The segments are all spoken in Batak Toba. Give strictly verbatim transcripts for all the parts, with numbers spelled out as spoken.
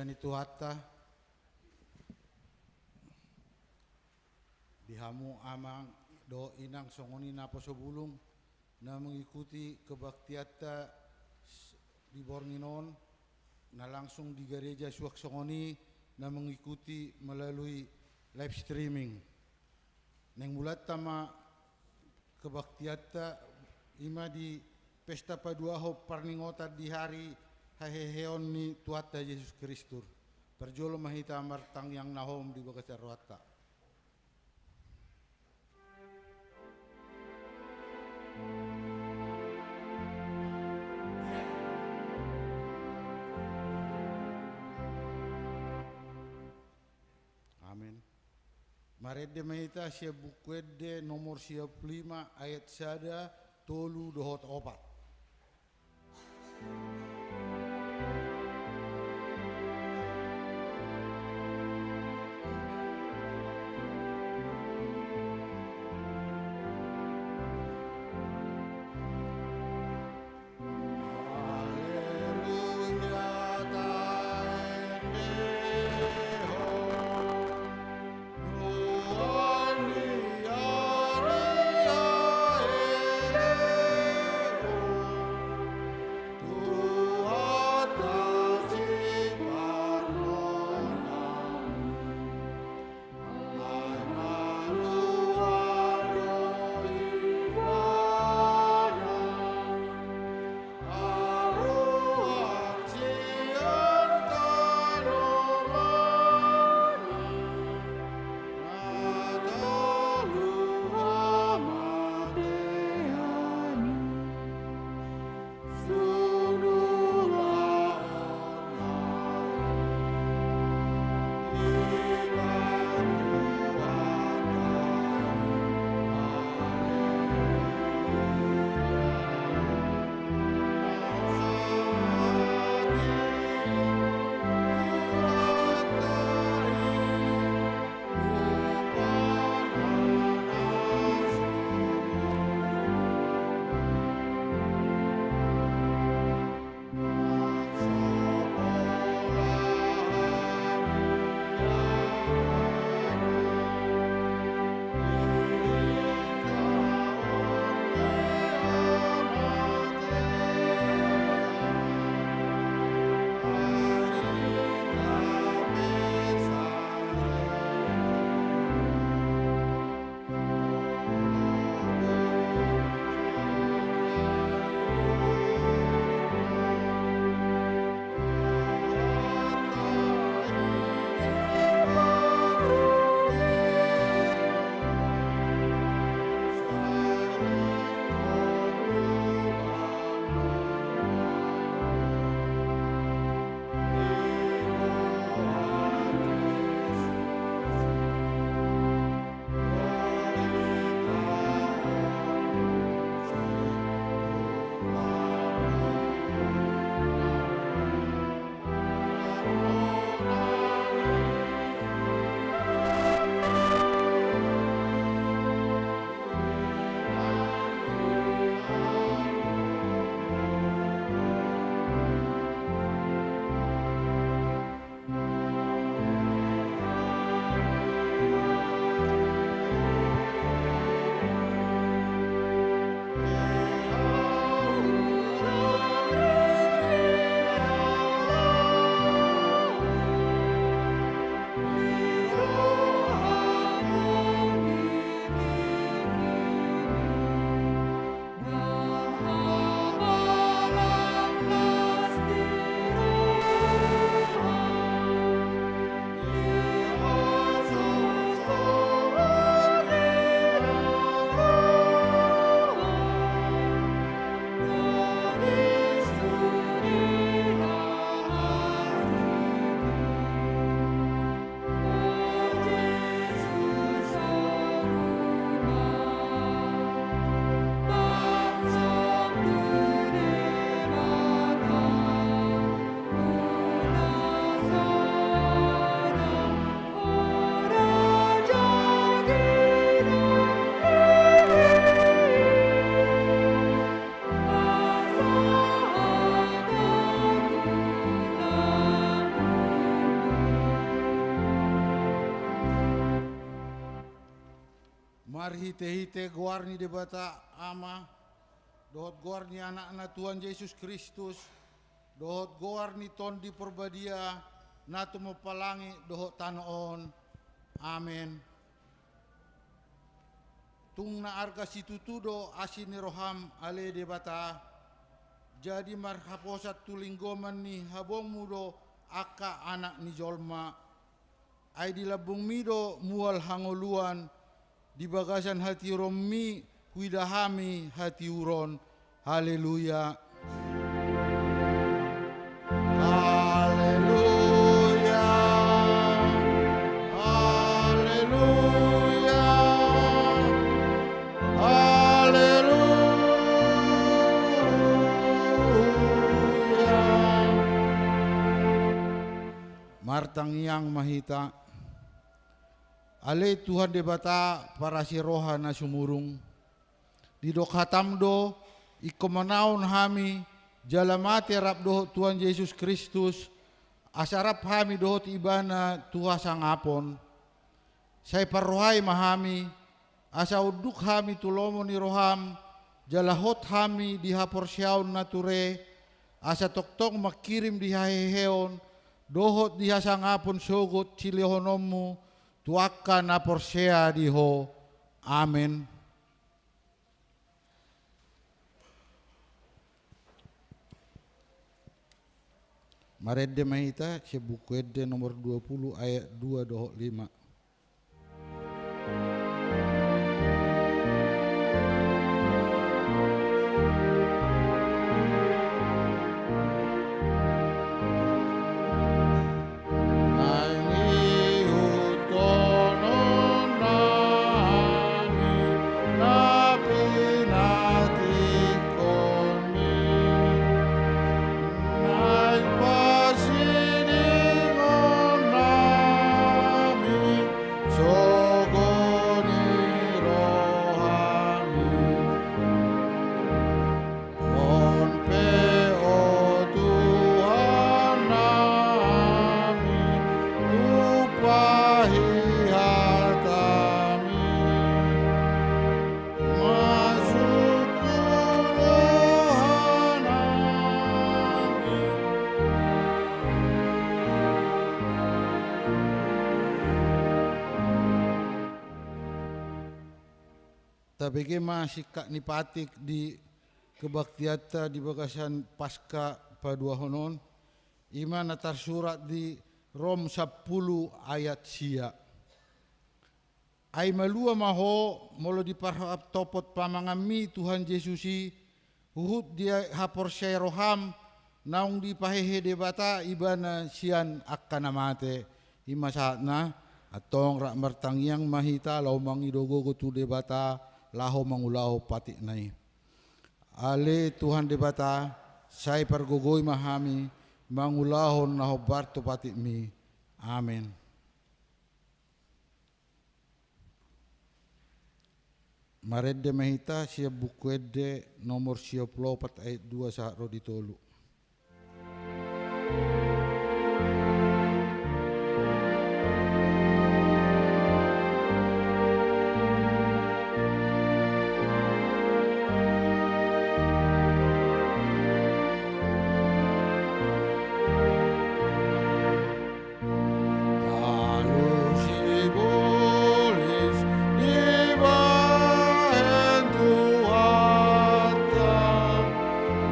Ni Tuhanta, di hamu amang dohot inang songon i naposobulung, na mengikuti kebaktianta s-, di borngin on, na langsung di gareja suang songon i, na mengikuti melalui live streaming. Naeng mulanta ma kebaktianta, i ma di pesta paduahon parningotan di hari haheheon ni Tuhanta Jesus Kristus. Parjolo ma hita martangiang na hohom di bagasan rohanta. Amen. Marende ma hita sian Buku Ende nomor sia pulu lima ayat sada, tolu dohot opat. Marhite-hite goar ni Debata Ama, dohot goar ni Anakna Tuhan Jesus Kristus, dohot goar ni Tondi Porbadia, na tumompa langit dohot tano on. Amen. Tung na arga situtu do asi ni roham, ale Debata, jadi marhaposan tu linggoman ni habongmu do angka anak ni jolma. Ai di lambungmi do mual hangoluan, di bagasan hatiuronmi huida hami hatiuron. Haleluya. Haleluya. Haleluya. Haleluya. Martangiang ma hita. Ale Tuhan Debata, parasi roha na sumurung. Didok hatam do, ingkon manaon hami, jala mate rap dohot Tuhan Jesus Kristus, asa rap hami dohot Ibana tu hasangapon. Sai parrohai ma hami, asa unduk hami tu lomo ni roham, jala hot hami di haporseaon na ture, asa tongtong mangkirim di haheheon, dohot di hasangapon sogot silehononmu, tu angka na porsea di ho. Amen. Marende ma hita, sian Buku Ende nomor dua puluh ayat dua dohot lima. Naeng ihuthononnami na pinatingkonmi, naeng pasidingonnami sogo ni rohami. On pe, o Tuhan nami, tumpahi hatami, masuk tu roha nami. Tabege ma singkat ni patik di kebaktianta di bagasan Paska paduahon on, i ma na tarsurat di Rom sampulu ayat sia. Ai malua ma ho, molo diparhotopot pamanganmi Tuhan Jesus i, huhut di haporseai roham, naung dipahehe Debata Ibana sian angka na mate. I ma sahatna, antong rap martangiang ma hita laho mangido gogo tu Debata, laho mangulahon patikna i. Ale Tuhan Debata, sai pargogoi ma hami, mangulahon na hombar tu patikmi. Amen. Marende ma hita sian Buku Ende nomor sia pulu opat ayat dua sahat ro di tolu. Talu sibolis dibahen Tuhanta,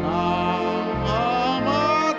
nang hamatean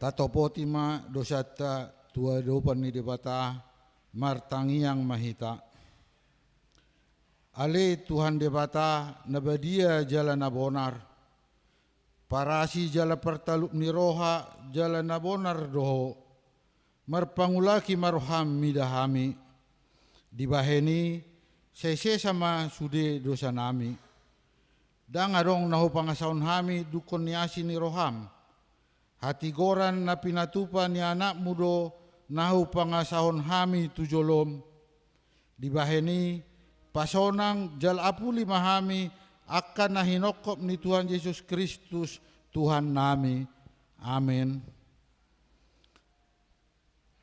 Tatopoti ma dosanta tu adopan ni Debata, martangiang ma hita. Ale Tuhan Debata, na badia jala na bonar, parasi jala partalup ni roha jala na bonar do Ho, marpangulaki ma roham mida hami. Dibahen i, sai sesa ma sude dosanami. Ndang adong na hupangasahon hami dungkon ni asi ni roham. Hatigoran na pinatupa ni Anakmu do na hupangasahon hami tu jolom. Dibahen i, pasonang jala apuli ma hami angka na hinongkop ni Tuhan Jesus Kristus, Tuhannami. Amen.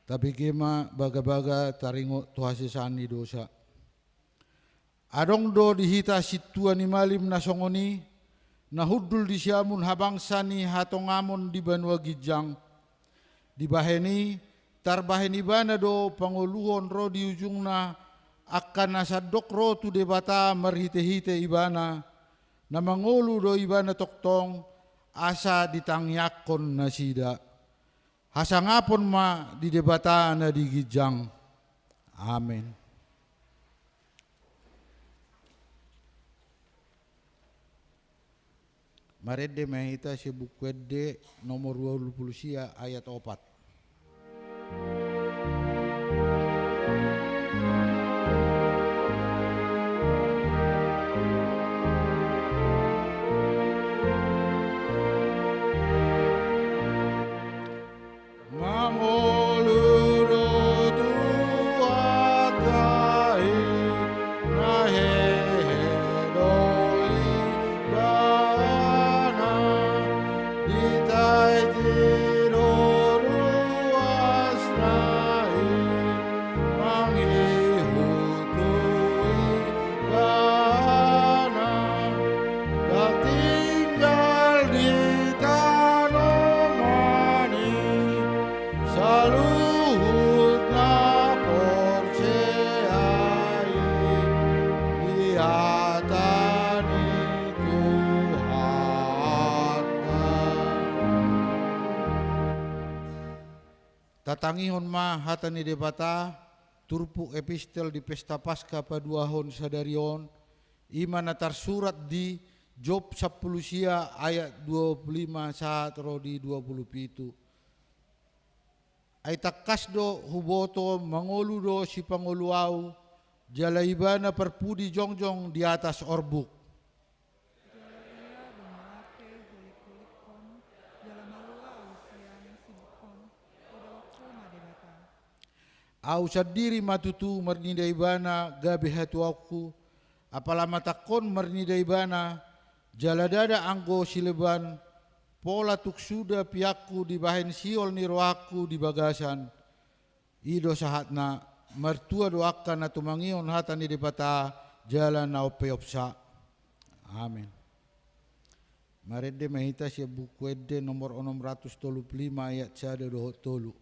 Tabege ma bagabaga taringot tu hasesaan ni dosa. Adong do di hita sintua ni malim na songon i, na hundul di siamun habangsa ni hatongamon di banua ginjang. Dibahen i, tarbahen ibana do pangoluhon ro di ujungna angka na sandok ro tu Debata marhitehite ibana, na mangolu do ibana tongtong, asa ditangiangkon nasida. Hasangapon ma di Debata na di ginjang. Amen. Marende ma hita sian Buku Ende nomor dua pulu sia ayat opat. Mangolu do Tuhanta i, na hehe do ibana, ditaiti do ruasna i, mangihut tu ibana, ndang tinggal di tano mani, saluhut na porsea i di hata ni Tuhanta. Tatangihon ma hata ni Debata, turpuk epistel di Pesta Paska paduahon sadari on, i ma na tarsurat di Job sampulu sia ayat dua pulu lima sahat ro di dua pulu pitu. Ai tangkas do huboto mangolu do sipangolu ahu, jala ibana parpudi jongjong di atas orbuk. Jala ia do mate hulikhon, jala malua ahu sian sibukhon, didok ho ma Debata. Ahu sandiri ma tutu marnida ibana gabe hatuaonku, apala matangkon marnida ibana, jala ndada anggo sileban, pola tung suda piangku dibahen siol ni rohangku di bagasan. I do sahatna, martua do angka na tumangihon hata ni Debata, jala na umpeopsa. Amen. Marende ma hita sian Buku Ende nomor onom ratus tolu pulu lima ayat sada dohot tolu.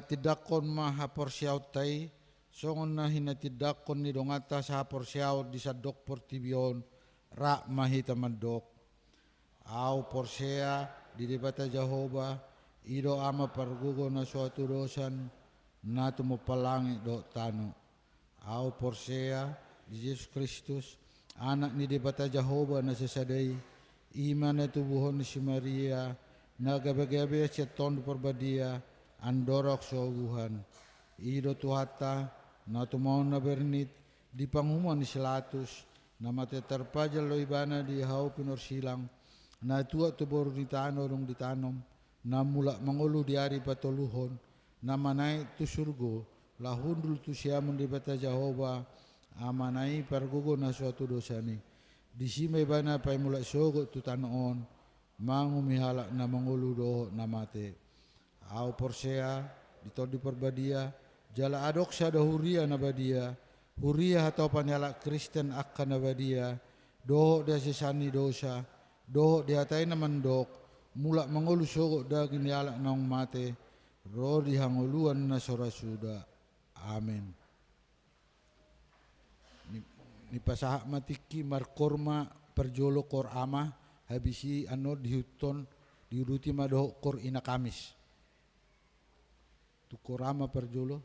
Tindangkon ma haporseaonta i, songon na hinatindanghon ni donganta sahaporseaon di sandok portibi on, rap ma hita mandok. Ahu porsea di Debata Jahowa, i do Ama pargogo na so hatudosan, na tumompa langit dohot tano. Ahu porsea di Jesus Kristus, Anak ni Debata Jahowa na sasada i, i ma na tubuhon ni si Maria, na gabegabe sian Tondi Parbadia, andorang so buhan. I do Tuhanta, na tumaon na bernit, di panguhuman ni si Latus, na mate tarpajal do ibana di hau pinorsilang, na tuat tu boru ni tano dung ditanom, na mulak mangolu di ari patoluhon, na manaek tu surgo, laho hundul tu siamun Debata Jahowa, Amana i pargogo na so hatudosan i. Disi ma ibana paimulak sogot tu tano on, mangumumi halak na mangolu dohot na mate. Ahu porsea di Tondi Parbadia, jala adong sada huria na badia, huria hatopan ni halak Kristen angka na badia, dohot di hasesaan ni dosa, dohot di hata i na mandok, mulak mangolu sogot daging ni halak naung mate, ro di hangoluan na so ra suda. Amen. Ni, nipasahat ma tingki markoor ma parjolo koor ama, habis i annon diihuthon, diuduti ma dohot koor ina Kamis. Tu koor ama parjolo.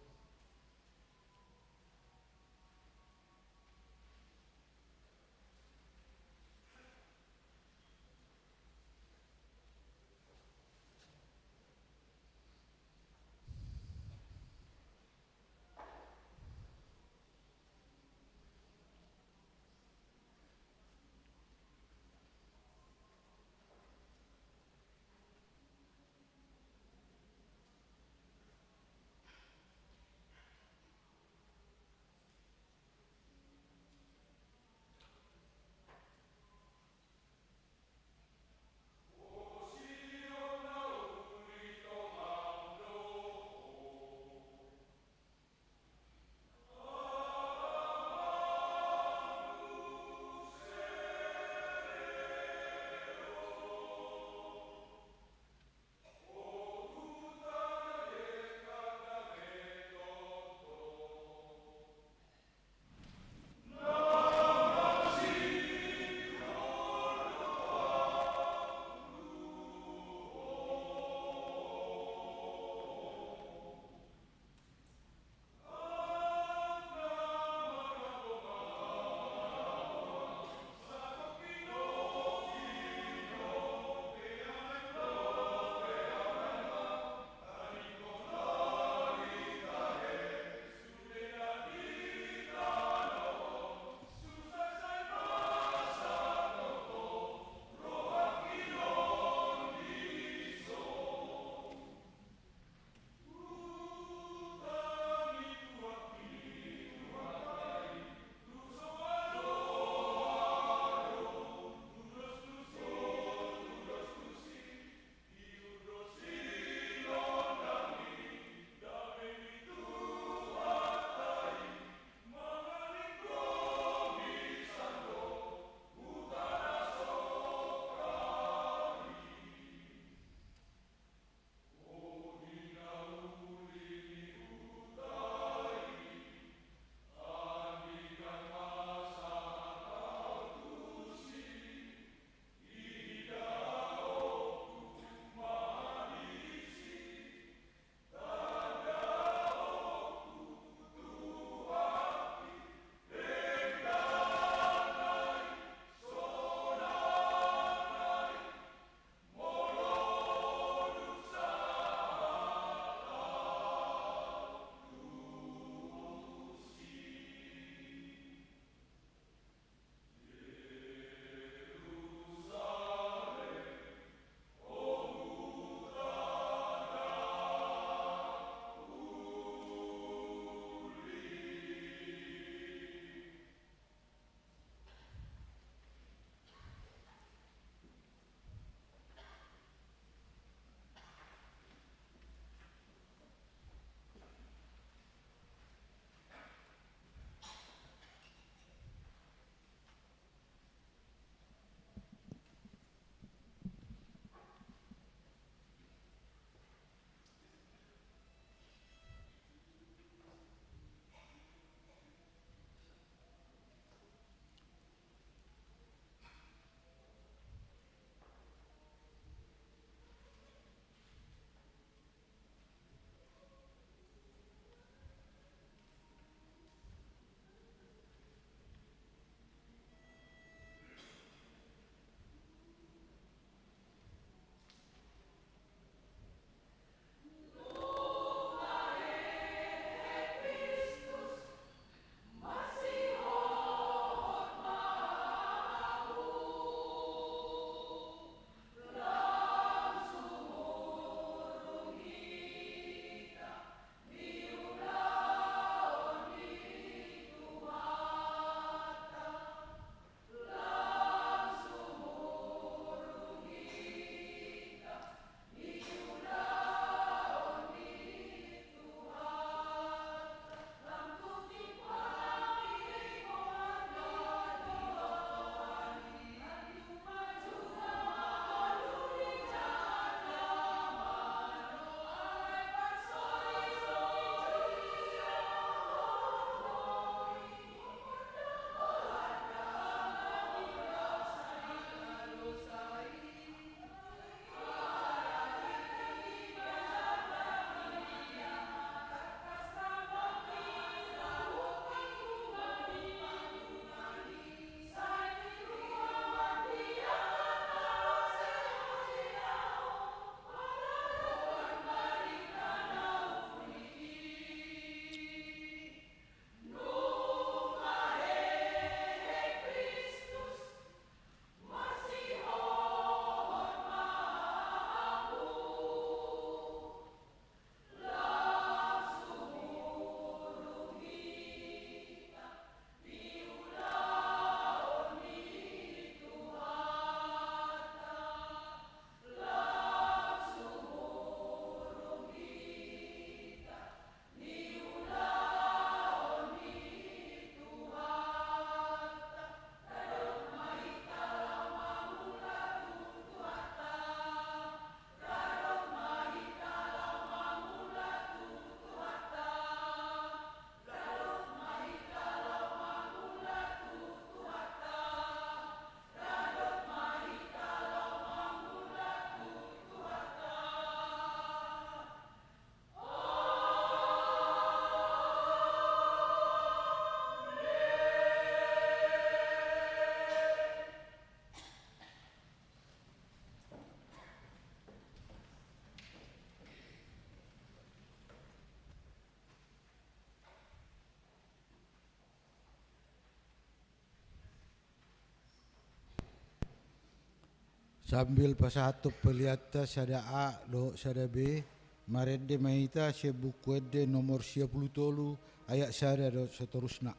Sambil pasahathon peleanta sada A dohot sada B, marende ma hita sian Buku Ende nomor sia pulu tolu, ayat sada dohot seterusna.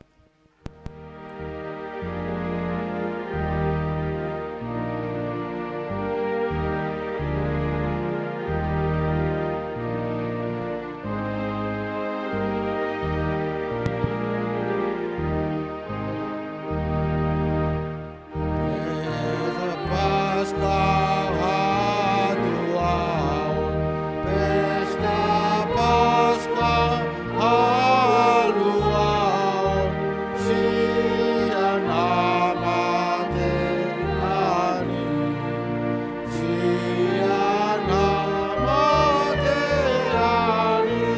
Pesta Paskah haluaon, sian hamatean i, sian hamatean i.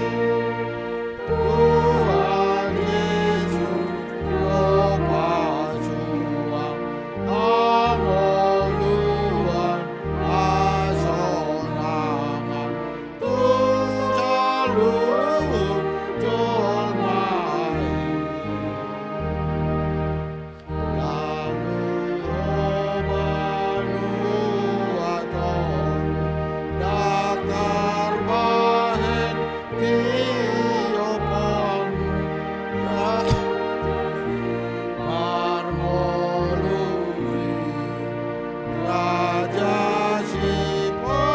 Tuhan Jesus do pasuang hangoluan hasonangan tu saluhut jolma i. Lalu ho banua toru, ndang tarbahen tioponmu, Raja Siparngoluan, Raja Siparngoluan.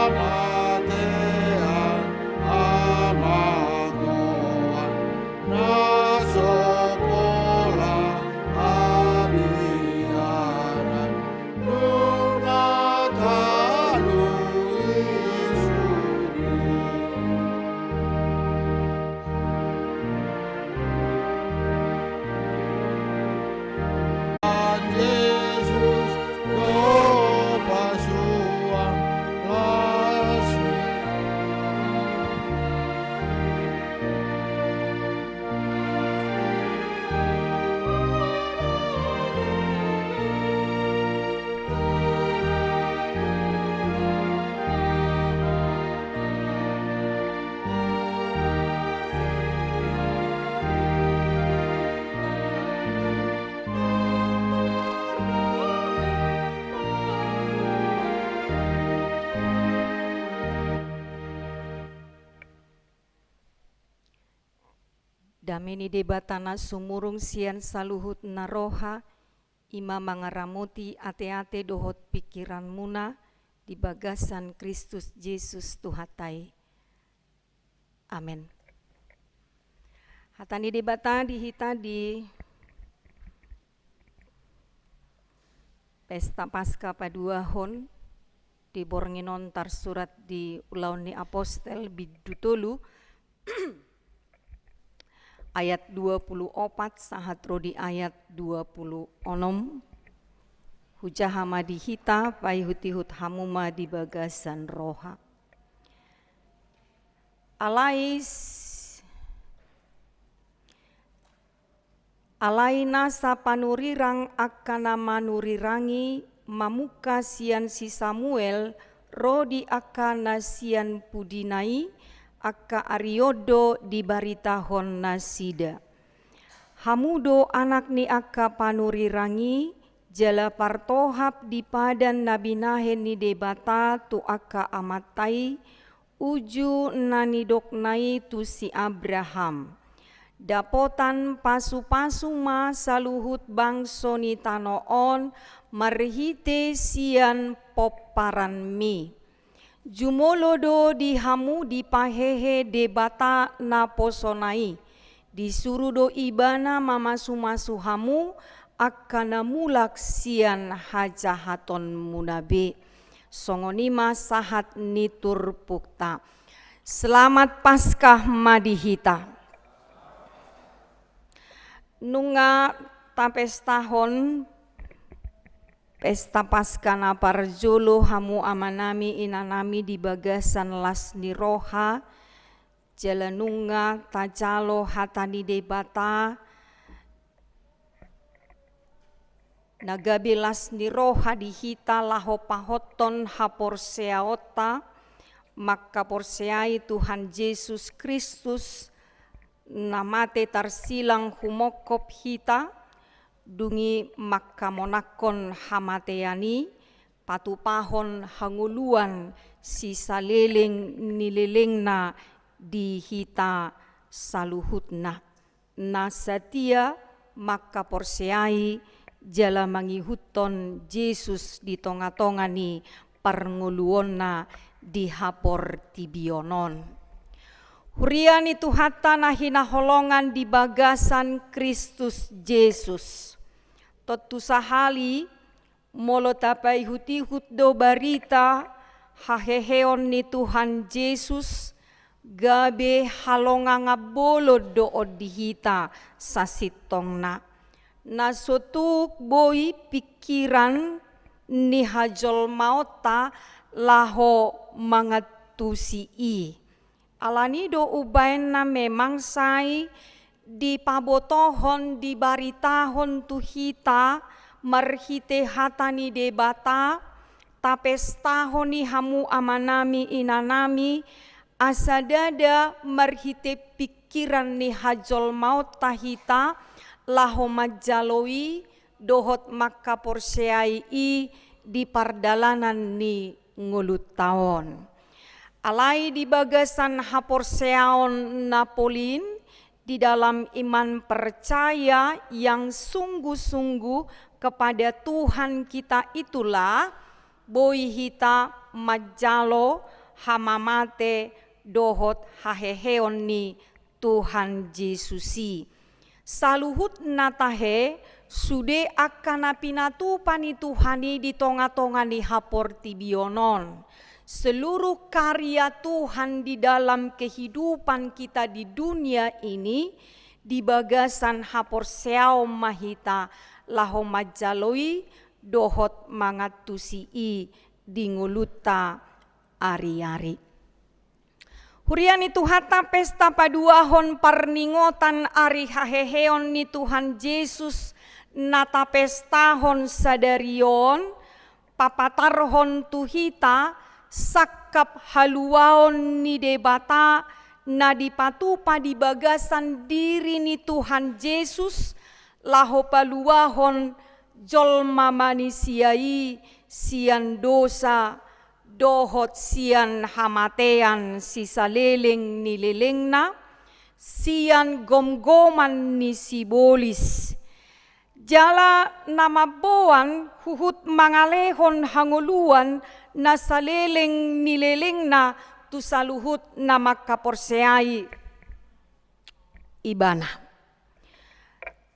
Hamatean, hamangoan, na so pola habiaran, nunga talu i suri. Tuhan Jesus do pasuang las ni. Dame ni Debata na sumurung sian saluhut na roha, i ma mangaramoti ateate dohot pingkiranmuna di bagasan Kristus Jesus Tuhanta i. Amen. Hata ni Debata di hita di Pesta Paskah paduahon, di borngin on tarsurat di Ulaon ni Apostel bindu tolu, ayat dua pulu opat sahat ro di ayat dua pulu onom. Hujaha ma di hita, paihut-ihut hamu ma di bagasan roha. Alai s-, Alai nasa panurirang angka na manurirang i mamungka sian si Samuel ro di angka na sian pudina i, angka ari on do dibaritahon nasida. Hamu do anak ni angka panurirang i, jala partohap di padan na binahen ni Debata tu angka amanta i, uju na nidokna i tu si Abraham. Dapotan pasu-pasu ma saluhut bangso ni tano on marhite sian pomparanmi. Jumolo do di hamu dipahehe Debata naposona i. Disuru do Ibana mamasu-masu hamu angka na mulak sian hajahatonmuna be. Songon i ma sahat ni turpukta. Selamat Paskah ma di hita. Nunga tapestahon Pesta Paskah na parjolo hamu amanami inanami di bagasan las ni roha, jala nunga tajalo hata ni Debata na gabe las ni roha di hita laho pahothon haporseaonta mangkaporseai Tuhan Jesus Kristus na mate tarsilang humongkop hita, Dung i mangkamonangkon hamatean i, patupahon hangoluan sisaleleng ni lelengna di hita saluhutna. Na satia mangkaporseai jala mangihuthon Jesus di tonga-tonga ni parngoluonna di haportibion on. Huria ni Tuhanta na hinaholongan di bagasan Kristus Jesus. Tontu sahali, molo tapaihut-ihut do barita haheheon ni Tuhan Jesus, gabe halongangan bolon do on di hita sasintongna. Na so tuk boi pingkiran ni hajolmaonta laho mangantusi i. Alani do umbahen na memang sai dipabotohon, dibaritahon tu hita marhite hata ni Debata, tapestahon i hamu amanami inanami, asa ndada marhite pingkiran ni hajolmaonta hita laho manjalo i dohot mangkaporseai i di pardalanan ni ngolunta on. Alai di bagasan haporseaon na polin, di dalam iman percaya yang sungguh-sungguh kepada Tuhan kita itulah, boi hita manjalo hamamate dohot haheheon ni Tuhan Jesus i. Saluhutna tahe, sude angka na pinatupa ni Tuhan i di tonga-tonga ni haportibion on. Seluruh karya Tuhan di dalam kehidupan kita di dunia ini, di bagasan haporseaon ma hita laho manjalo i dohot mangantusi i di ngolunta ari-ari. Huria ni Tuhanta, pesta paduahon parningotan ari haheheon ni Tuhan Jesus na tapestahon sadari on, papatarhon tu hita sangkap haluaon ni Debata na dipatupa di bagasan diri ni Tuhan Jesus, laho paluahon jolma manisia i sian dosa dohot sian hamatean sisaleleng ni lelengna, sian gomgoman ni sibolis. Jala na mamboan huhut mangalehon hangoluan na saleleng ni lelengna tu saluhut na mangkaporseai Ibana.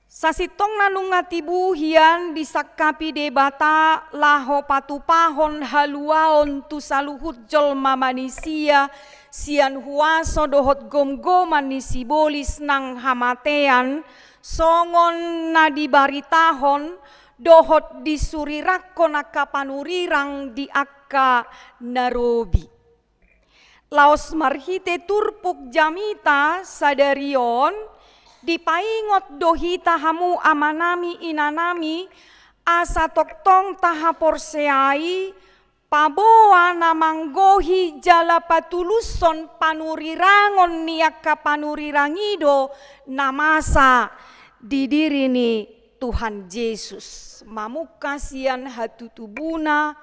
Sasintongna nunga tibu hian disangkapi Debata laho patupahon haluaon tu saluhut jolma manisia sian huaso dohot gomgoman ni sibolis nang hamatean, songon na dibaritahon dohot disurirangkon angka panurirang di angka na robi. Laos marhite turpuk jamita sadari on, dipaingot do hita hamu amanami inanami, asa tongtong tahaporseai, paboa na manggohi jala patulushon panurirangon ni angka panurirang i do na masa di diri ni Tuhan Jesus. Mamungka sian hatutubuna,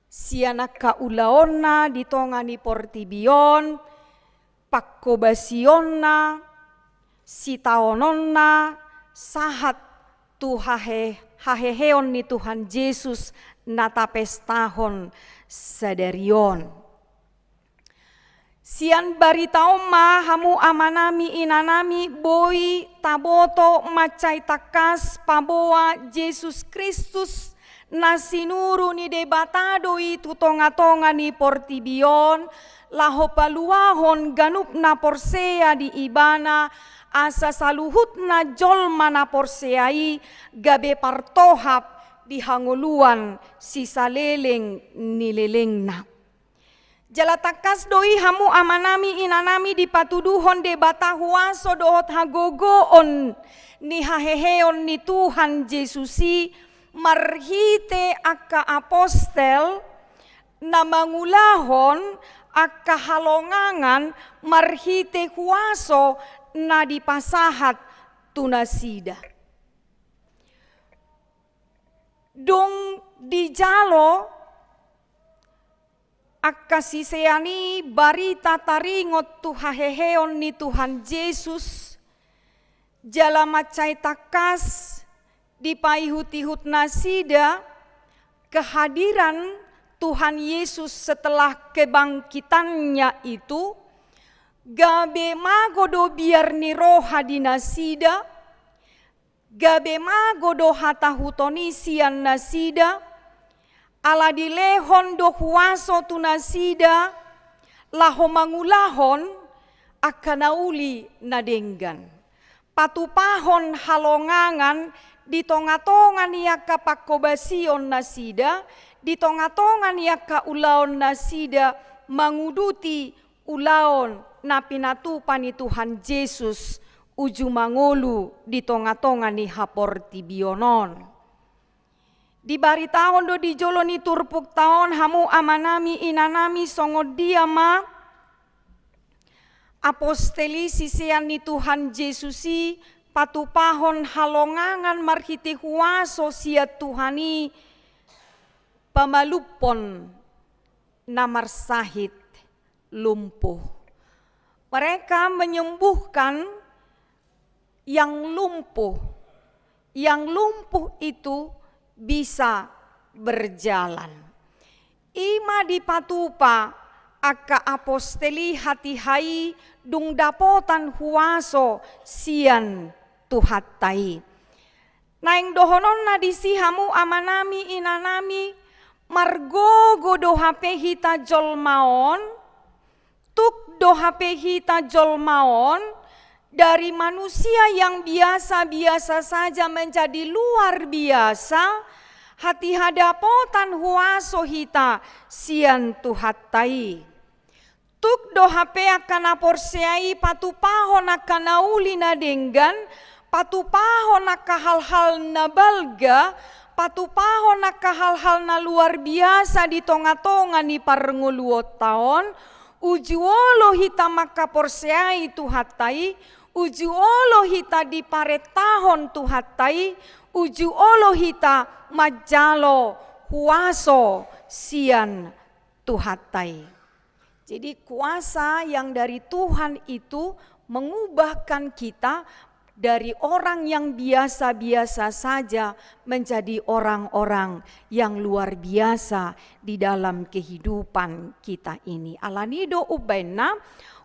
sian angka ulaonna di tonga ni portibi on, pangkobasionna, sitaononna, sahat tu hahe-, haheheon ni Tuhan Jesus na tapestahon sadari on. Sian barita on ma hamu amanami inanami boi taboto mansai tangkas paboa Jesus Kristus na sinuru ni Debata do i tu tonga-tonga ni portibi on, laho paluahon ganup na porsea di Ibana, asa saluhutna jolma na porsea i gabe partohap di hangoluan sisaleleng ni lelengna. Jala tangkas do i hamu amanami inanami dipatuduhon Debata huaso dohot hagogoon ni haheheon ni Tuhan Jesus i marhite angka apostel na mangulahon angka halongangan marhite huaso na dipasahat tu nasida. Dung dijalo angka sisean i barita taringot tu haheheon ni Tuhan Jesus, jala mansai tangkas dipaihut-ihut nasida kehadiran Tuhan Yesus setelah kebangkitannya itu, gabe mago do biar ni roha di nasida, gabe mago do hatahuton i sian nasida, ala dilehon do huaso tu nasida, laho mangulahon angka na uli na denggan. Patupahon halongangan di tonga-tonga ni angka panghobasion nasida, di tonga-tonga ni angka ulaon nasida, manguduti ulaon na pinatupa ni Tuhan Jesus uju mangolu di tonga-tonga ni haportibion on. Dibaritahon do di jolo ni turpukta on, hamu amanami, inanami, songon dia ma apostel i, sisean ni Tuhan Jesus i, patupahon halongangan marhite huaso sian Tuhan i, pamalumhon na marsahit, lumpuh. Mereka menyembuhkan yang lumpuh. Yang lumpuh itu bisa berjalan. I ma dipatupa angka apostel i hatiha i dung dapotan huaso sian Tuhanta i. Naeng dohononna disi, hamu amanami, inanami, margogo do hape hita jolma on, tuk do hape hita jolma on, dari manusia yang biasa-biasa saja menjadi luar biasa, hatiha dapotan huaso hita sian Tuhanta i. Tuk do hape angka na porsea i patupahon angka na uli na denggan, patupahon angka hal-hal na balga, patupahon angka hal-hal na luar biasa di tonga-tonga ni parngoluonta on, uju olo hita mangkaporseai Tuhanta i, uju olo hita diparentahon Tuhanta i, uju olo hita manjalo huaso sian Tuhanta i. Jadi, kuasa yang dari Tuhan itu mengubahkan kita dari orang yang biasa-biasa saja menjadi orang-orang yang luar biasa di dalam kehidupan kita ini. Alani do umbahen na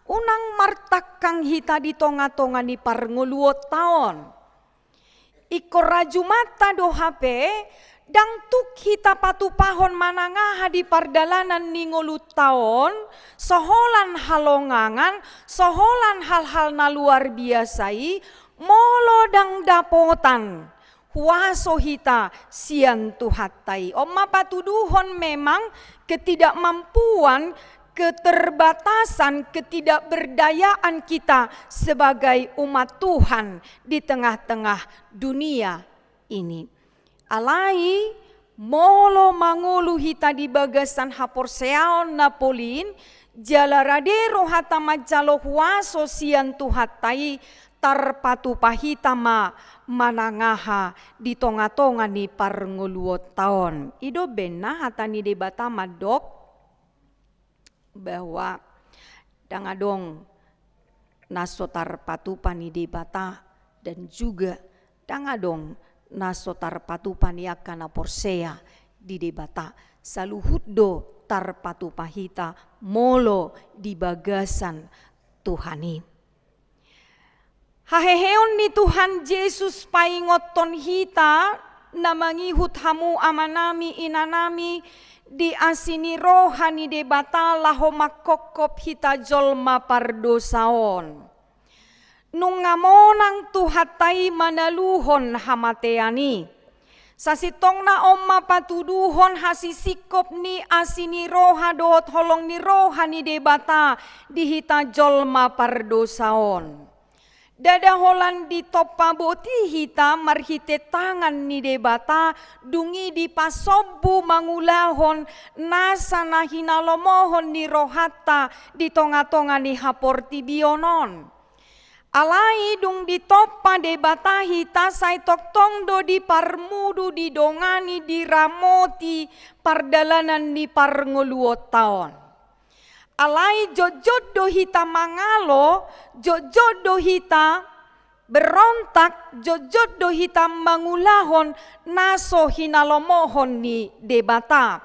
unang martangkang hita di tonga-tonga ni parngoluonta on. Ingkon rajumanta do hape, ndang tuk hita patupahon manang aha di pardalanan ni ngolunta on, so holan halongangan, so holan hal-hal na luar biasa i, molo ndang dapotan huaso hita sian Tuhanta i. On ma patuduhon memang ketidakmampuan, keterbatasan, ketidakberdayaan kita sebagai umat Tuhan di tengah-tengah dunia ini. Alai, molo mangolu hita di bagasan haporseaon na polin, jala rade rohanta manjalo huaso sian Tuhanta i, tarpatupa hita ma manang aha di tonga-tonga ni parngoluonta on. I do umbahen na hata ni Debata mandok bahwa ndang adong na so tarpatupa ni Debata, dan juga ndang adong na so tarpatupa ni angka na porsea di Debata. Saluhut do tarpatupa hita molo di bagasan Tuhan i. Haheheon ni Tuhan Jesus paingothon hita na mangihut hamu amanami inanami di asi ni roha ni Debata laho manghophop hita jolma pardosa on. Nunga monang Tuhanta i manaluhon hamatean i. Sasintongna on ma patuduhon hasisingkop ni asi ni roha dohot holong ni roha ni Debata di hita jolma pardosa on. Ndada holan ditompa boti hita marhite tangan ni Debata, dung i dipasombu mangulahon nasa na hinalomohon ni rohanta di tonga-tonga ni haportibion on. Alai dung ditompa Debata hita, sai tongtong do diparmudu, didongani, diramoti pardalanan ni parngoluonta on. Alai jotjot do hita mangalo, jotjot do hita berontak, jotjot do hita mangulahon na so hinalomohon ni Debata.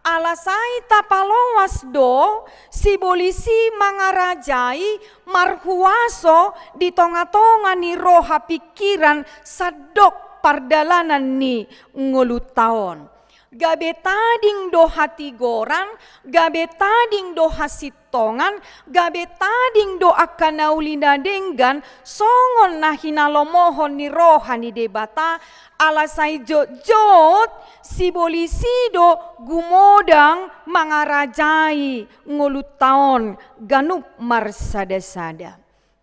Ala sai tapaloas do sibolis i mangarajai, marhuaso di tongatonga ni roha pingkiran sandok pardalanan ni ngolunta on. Gabe tading do hatigoran, gabe tading do hasintongan, gabe tading do angka na uli na denggan, songon na hinalomohon ni roha ni Debata, ala sai jotjot sibolis i do gumodang mangarajai ngolunta on ganup marsadasada.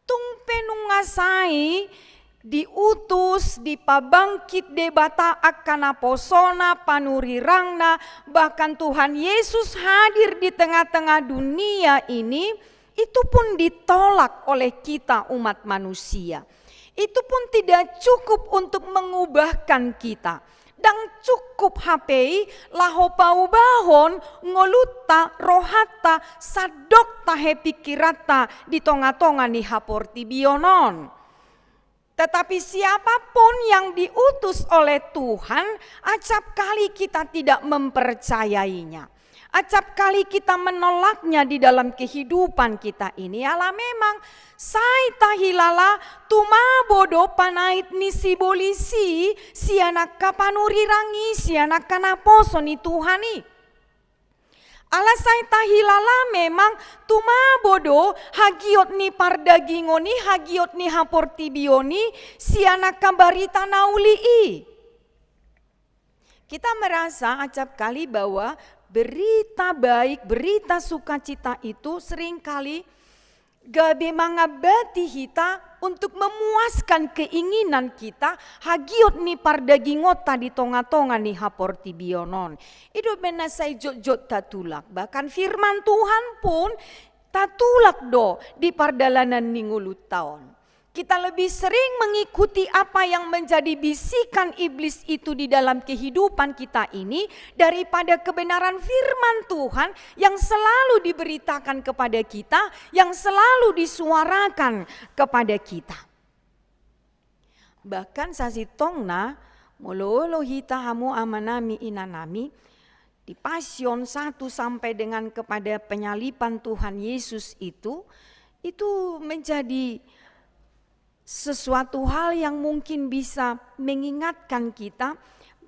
Tung pe nunga sai diutus, dipabangkit Debata angka naposoNa, panurirangNa, bahkan Tuhan Yesus hadir di tengah-tengah dunia ini, itu pun ditolak oleh kita umat manusia. Itu pun tidak cukup untuk mengubahkan kita. Ndang cukup hape i laho paubahon ngolunta, rohanta, sandok tahe pingkiranta di tongatonga ni haportibion on. Tetapi siapapun yang diutus oleh Tuhan, acap kali kita tidak mempercayainya. Acap kali kita menolaknya di dalam kehidupan kita ini, ala memang sai tahilala tumabo do panait ni sibolis i sian angka panurirang i, sian angka naposo ni Tuhan i. Ala sai tahilala memang tumabo do hagiot ni pardagingon i, hagiot ni haportibion i, sian angka barita na uli i. Kita merasa acap kali bahwa berita baik, berita sukacita itu seringkali gabe mangambati hita untuk memuaskan keinginan kita, hagiot ni pardagingonta di tongatonga ni haportibion on. I do umbahen na sai jotjot tatulak. Bahkan firman Tuhan pun tatulak do di pardalanan ni ngolunta on. Kita lebih sering mengikuti apa yang menjadi bisikan iblis itu di dalam kehidupan kita ini daripada kebenaran firman Tuhan yang selalu diberitakan kepada kita, yang selalu disuarakan kepada kita. Bahkan sasintongna, molo olo hita hamu amanami inanami, di Pasion satu sampai dengan kepada penyaliban Tuhan Yesus itu, itu menjadi sesuatu hal yang mungkin bisa mengingatkan kita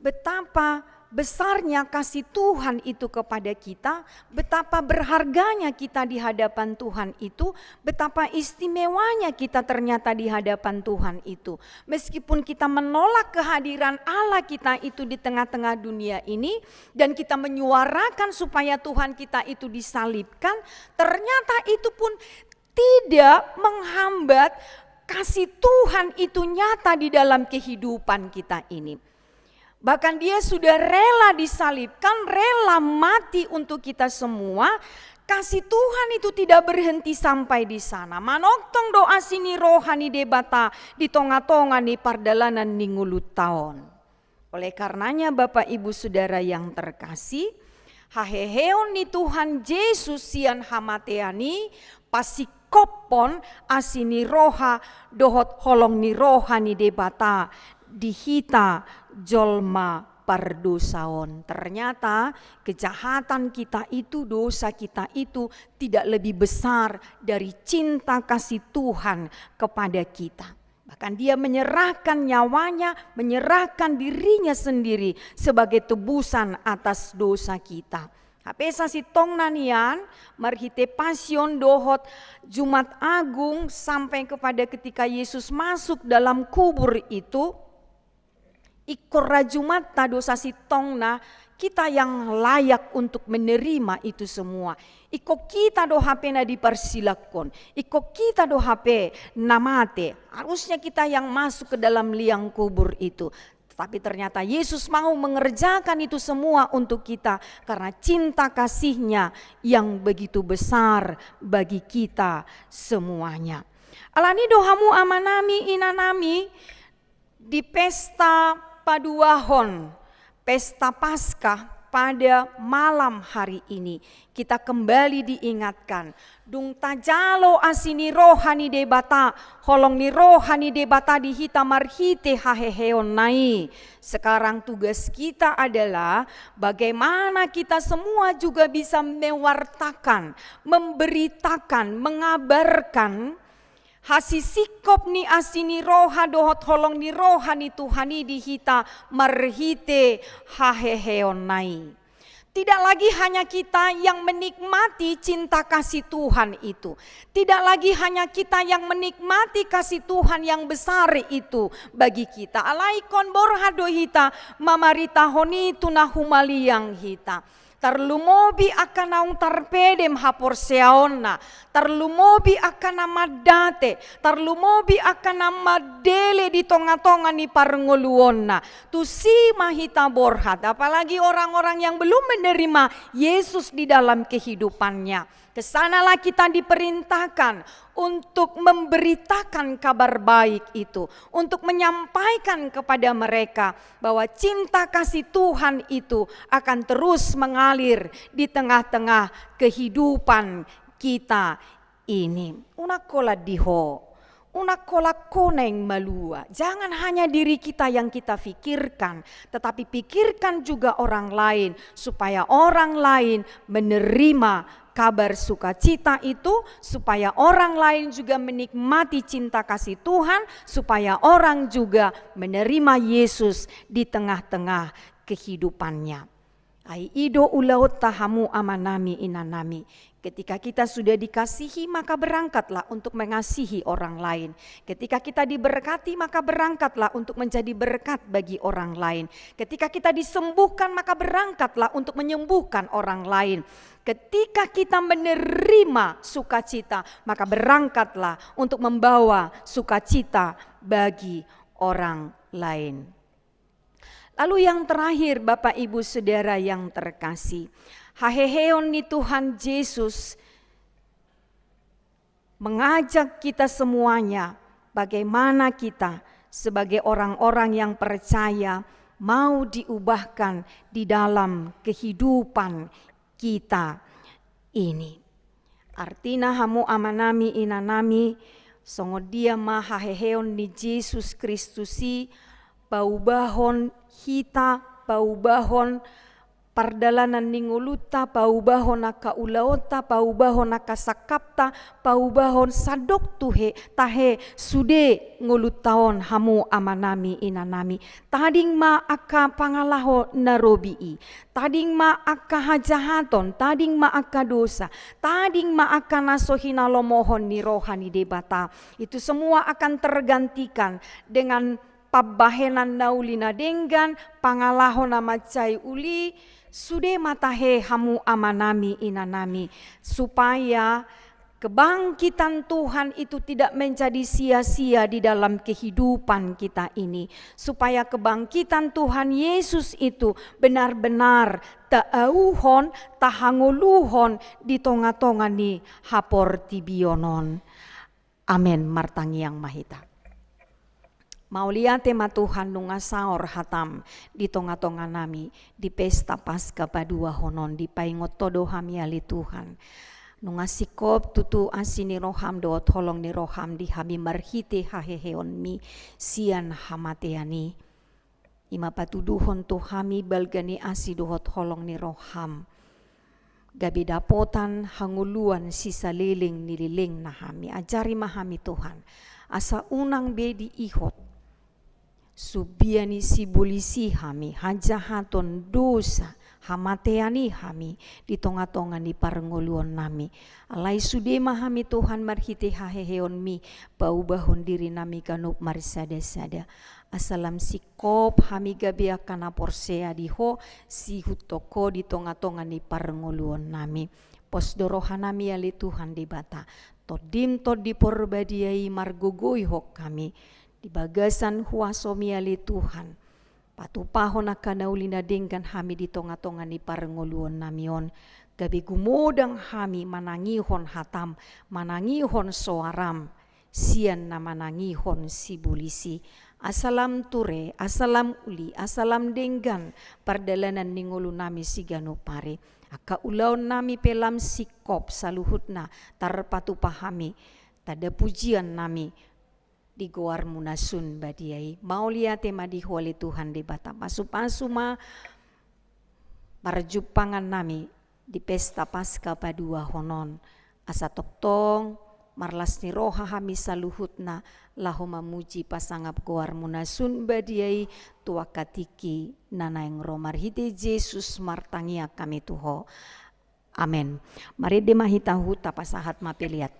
betapa besarnya kasih Tuhan itu kepada kita, betapa berharganya kita di hadapan Tuhan itu, betapa istimewanya kita ternyata di hadapan Tuhan itu. Meskipun kita menolak kehadiran Allah kita itu di tengah-tengah dunia ini, dan kita menyuarakan supaya Tuhan kita itu disalibkan, ternyata itu pun tidak menghambat kasih Tuhan itu nyata di dalam kehidupan kita ini. Bahkan Dia sudah rela disalibkan, rela mati untuk kita semua. Kasih Tuhan itu tidak berhenti sampai di sana. Manongtong do asi ni roha ni Debata di tongatonga ni pardalanan ni ngolunta on. Oleh karenanya, Bapak, Ibu, Saudara yang terkasih, haheheon ni Tuhan Jesus sian hamatean i pasingkophon asi ni roha dohot holong ni roha ni Debata di hita jolma pardosa on. Ternyata kejahatan kita itu, dosa kita itu tidak lebih besar dari cinta kasih Tuhan kepada kita. Bahkan Dia menyerahkan nyawanya, menyerahkan dirinya sendiri sebagai tebusan atas dosa kita. Hape sasintongna nian, marhite Pasion dohot Jumat Agung sampai kepada ketika Yesus masuk dalam kubur itu, ingkon rajumanta do sasintongna, kita yang layak untuk menerima itu semua. Ingkon hita do hape na diparsilanghon, ingkon hita do hape na mate. Harusnya kita yang masuk ke dalam liang kubur itu. Tetapi ternyata Yesus mau mengerjakan itu semua untuk kita karena cinta kasih-Nya yang begitu besar bagi kita semuanya. Alani do hamu amanami, inanami, di pesta paduahon, pesta Paskah pada malam hari ini, kita kembali diingatkan, dung tajalo asi ni roha ni Debata, holong ni roha ni Debata di hita marhite haheheonna i. Sekarang tugas kita adalah bagaimana kita semua juga bisa mewartakan, memberitakan, mengabarkan hasisingkop ni asi ni roha dohot holong ni roha ni Tuhan i di hita marhite haheheonna i. Tidak lagi hanya kita yang menikmati cinta kasih Tuhan itu. Tidak lagi hanya kita yang menikmati kasih Tuhan yang besar itu bagi kita. Alai ingkon borhat do hita mamaritahon i tu na humaliang hita. Tarlumobi angka naung tarpedem haporseaonna, tarlumobi angka na mandate, tarlumobi angka na mandele di tonga-tonga ni parngoluonna. Tusi ma hita borhat, apalagi orang-orang yang belum menerima Yesus di dalam kehidupannya. Kesanalah kita diperintahkan untuk memberitakan kabar baik itu, untuk menyampaikan kepada mereka bahwa cinta kasih Tuhan itu akan terus mengalir di tengah-tengah kehidupan kita ini. Unang holan di ho, unang holan ho naeng malua. Jangan hanya diri kita yang kita pikirkan, tetapi pikirkan juga orang lain, supaya orang lain menerima kabar sukacita itu, supaya orang lain juga menikmati cinta kasih Tuhan, supaya orang juga menerima Yesus di tengah-tengah kehidupannya. Ai i do ulaonta hamu amanami, inanami. Ketika kita sudah dikasihi, maka berangkatlah untuk mengasihi orang lain. Ketika kita diberkati, maka berangkatlah untuk menjadi berkat bagi orang lain. Ketika kita disembuhkan, maka berangkatlah untuk menyembuhkan orang lain. Ketika kita menerima sukacita, maka berangkatlah untuk membawa sukacita bagi orang lain. Lalu yang terakhir, Bapak, Ibu, Saudara yang terkasih, haheheon ni Tuhan Yesus mengajak kita semuanya, bagaimana kita sebagai orang-orang yang percaya mau diubahkan di dalam kehidupan kita ini. Artina hamu amanami, inanami, songon dia ma haheheon ni Jesus Kristus i paubahon hita, paubahon pardalanan ni ngolunta, paubahon angka ulaonta, paubahon angka sangkapta, paubahon sandok tu he, tahe sude ngolunta on hamu amanami, inanami. Tading ma angka pangalaho na robi i, tading ma angka hajahaton, tading ma angka dosa, tading ma angka na so hinalomohon ni roha ni Debata. Itu semua akan tergantikan dengan pambahenan na uli na denggan, pangalaho na mansai uli, sude ma tahe hamu amanami, inanami, supaya kebangkitan Tuhan itu tidak menjadi sia-sia di dalam kehidupan kita ini, supaya kebangkitan Tuhan Yesus itu benar-benar taauhon, tahangoluhon di tonga-tonga ni haportibion on. Amen. Martangiang ma hita. Mauliate ma Tuhan, nunga saor hatam di tonga-tonga nami di pesta Paska paduahon on. Dipaingot Ho do hami, ale Tuhan. Nunga singkop tutu asi ni roham dohot holong ni roham di hami marhite haheheonmi sian hamatean i. I ma patuduhon tu hami balga ni asi dohot holong ni roham, gabe dapotan hangoluan sisaleleng ni lelengna hami. Ajari ma hami, Tuhan, asa unang be diihot sumbia ni sibolis i hami, hajahaton, dosa, hamatean i hami di tonga-tonga ni parngoluon nami. Alai sude ma hami, Tuhan, marhite haheheonmi paubahon diri nami ganup marsada-sada, asa lam singkop hami gabe angka na porsea di Ho, siihuthon Ho di tonga-tonga ni parngoluon nami. Pos do roha nami, ale Tuhan Debata. Tondim Tondi Porbadia i margogoihon hami di bagasan huasomi, ale Tuhan. Patupahon angka na uli na denggan hami di tonga-tonga ni parngoluon nami on, gabe gumodang hami manangihon hatam, manangihon soaram sian na manangihon sibolis i. Asa lam ture, asa lam uli, asa lam denggan pardalanan ni ngolunami siganup ari. Angka ulaonnami pe lam singkop saluhutna tarpatupa hami tanda pujiannami di goarmu na sun badia i. Mauliate ma di Ho ale Tuhan Debata. Pasupasu ma parjumpangannami di pesta Paska paduahon on, asa tongtong marlas ni roha hami saluhutna laho mamuji pasangap goarmu na sun badia i tu angka tingki na naeng ro. Marhite Jesus martangiang hami tu Ho. Amen. Marende ma hita, huta pasahat ma pelean.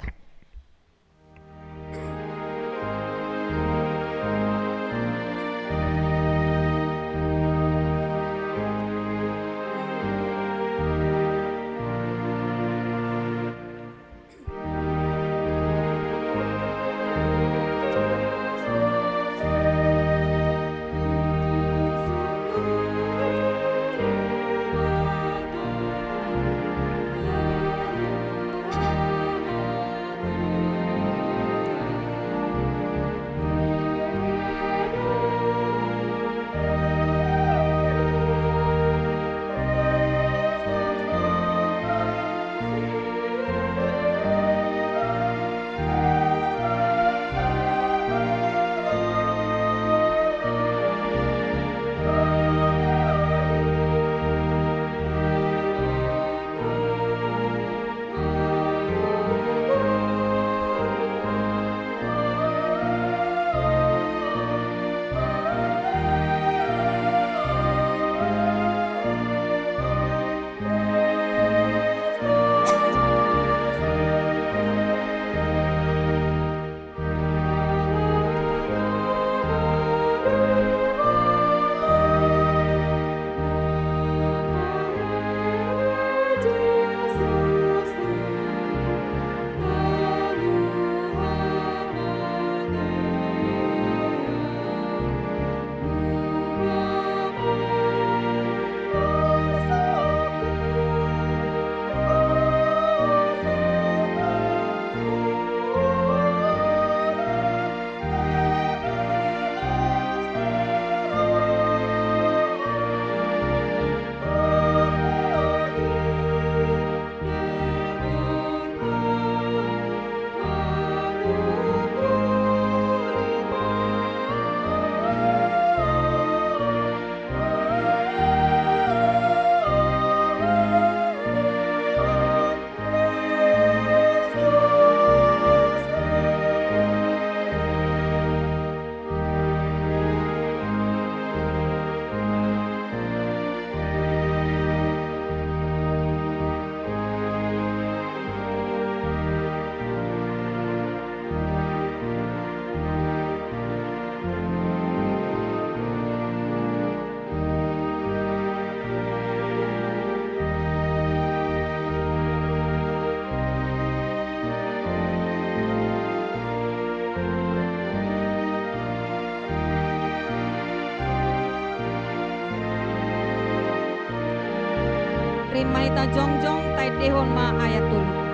Rima hita jongjong, taendehon ma ayat tolu.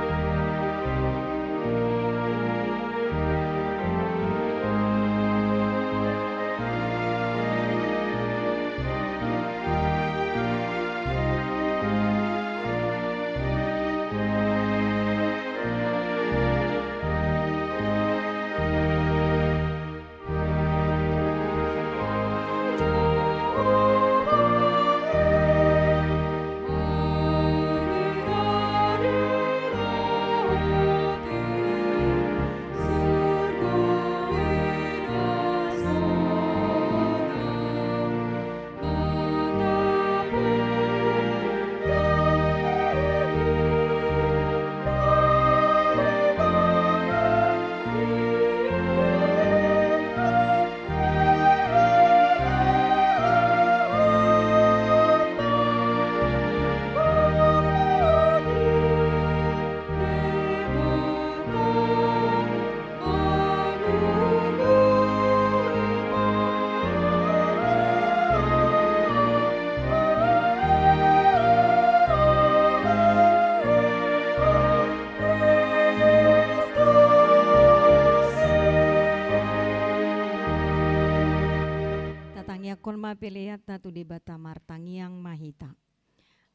Kon ma peleanta tu Debata, martangiang ma hita.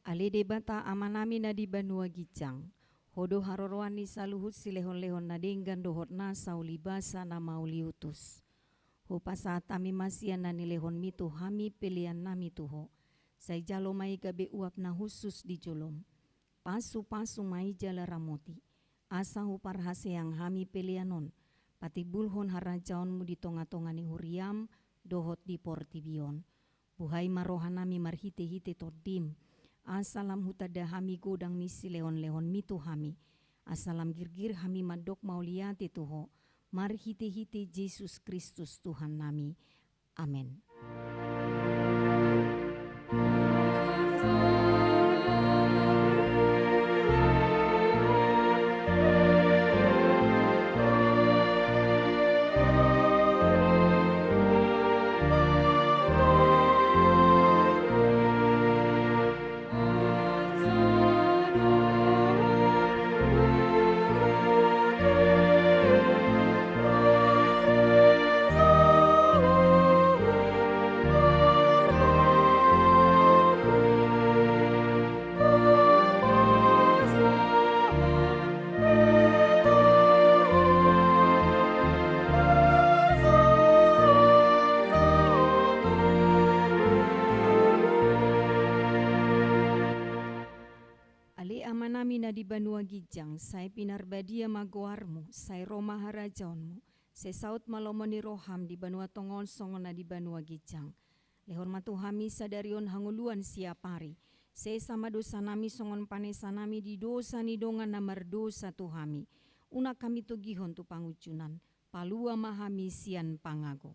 Ale Debata Amanami na di banua ginjang, Ho do haroroan ni saluhut silehonlehon na denggan dohot nasa ulibasa na mauliutus. Hupasahat hami ma sian na nilehonmi tu hami peleannami tu Ho. Sai jalo ma i gabe uap na hushus di jolom. Pasupasu ma i jala ramoti, asa huparhaseang hami pelean on patimbulhon harajaonmu di tongatonga ni huriam dohot di portibi on. Buhai ma rohanami marhitehite Tondim, asa lam hutanda hami godang ni silehonlehonmi tu hami, asa lam girgir hami mandok mauliate tu Ho, marhitehite Jesus Kristus Tuhannami. Amen. Ale Amanami na di banua ginjang, sai pinarbadia ma goarmu, sai ro ma harajaonmu, sai saut ma lomo ni roham di banua tonga on songon na di banua ginjang. Lehon ma tu hami sadari on hangoluan siapari. Sesa ma dosanami songon panesanami di dosa ni dongan na mardosa tu hami. Unang hami togihon tu pangunjunan. Palua ma hami sian pangago.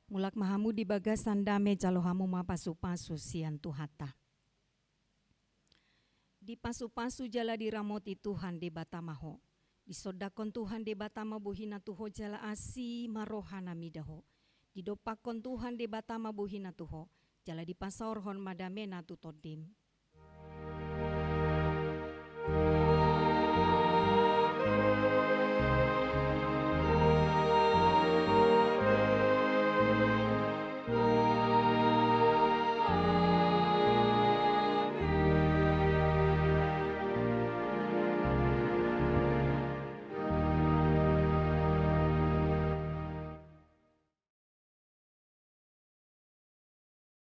Mulak ma hamu di bagasan dame, jalo hamu ma pasupasu sian Tuhanta. Dipasupasu jala diramoti Tuhan Debata ma ho. Disondangkon Tuhan Debata ma bohina tu ho jala asi ma rohana mida ho. Didompakkon Tuhan Debata ma bohina tu ho, jala dipasaorhon ma damena tu tondim.